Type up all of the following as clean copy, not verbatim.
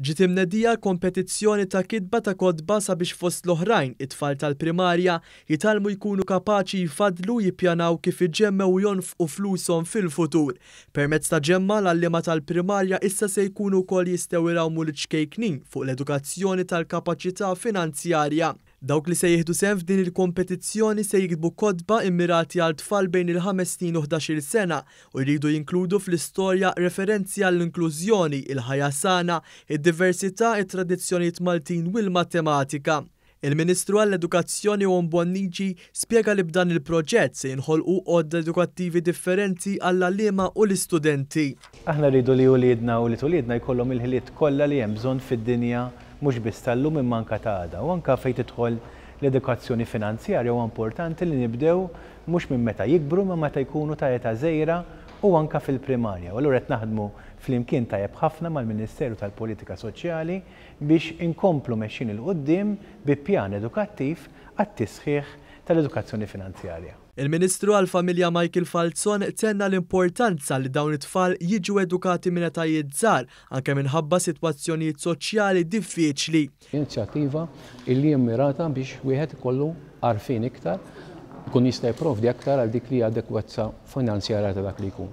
Ġiet imnedija kompetizzjoni ta' kitba ta' kotba sabiex fost l-oħrajn it-tfal tal-primarja jitgħallmu jkunu kapaċi jfaddlu, jippjanaw kif iġemmgħu u jonfqu flushom fil-futur. Permezz ta' Ġemma, l-għalliema tal-primarja issa se jkunu wkoll jistgħu jrawmu liċ-ċkejknin fuq l-edukazzjoni tal-kapaċità finanzjarja. Dawk li se jieħdu sehem f'din il-kompetizzjoni se jiktbu kotba immirati għal tfal bejn il-5 snin u 11-il sena u jridu jinkludu fl-istorja referenzi għall-inklużjoni, il-ħajja sana, id-diversità, it-tradizzjonijiet Maltin u l-matematika. Il-Ministru għall-Edukazzjoni Owen Bonnici spjega li b'dan il-proġett se jinħolqu għodda edukattivi differenti għall-għalliema u l-istudenti. Aħna rridu li uliedna u li uliedna jkollhom il-ħiliet kollha li hemm bżonn fid-dinja, mhux biss tal-lum imma anke ta' għada. U anke fejn tidħol l-edukazzjoni finanzjarja, huwa importanti li nibdew mhux minn meta jikbru imma meta jkunu ta' età żgħira u anke fil-primarja. U allura qed naħdmu flimkien tajjeb ħafna mal-Ministeru tal-Politika Soċjali biex inkomplu mexjin 'il quddiem bi pjan edukattiv għat-tisħiħ tal-edukazzjoni finanzjarja. Il-Ministru għall-Familja Michael Falzon tenna l-importanza li dawn it-tfal jiġu edukati minn etajiet żgħar anke minħabba sitwazzjonijiet soċjali diffiċli. Inizjattiva illi immirata biex wieħed ikollu għarfien iktar, ikun jista' jipprovdi aktar għal dik li adekwatezza finanzjarja ta' dak li jkun.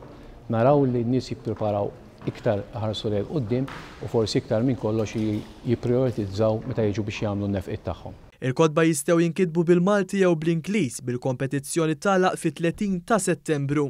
Naraw li n-nies jippreparaw iktar, ħarsu lejn quddiem u forsi iktar minn kollox jipprioritizzaw meta jiġu biex jagħmlu n-nefqiet tagħhom. Il-kotba jistgħu jinkitbu bil-Malti jew bl-Ingliż, bil-kompetizzjoni tagħlaq fit-30 ta' Settembru.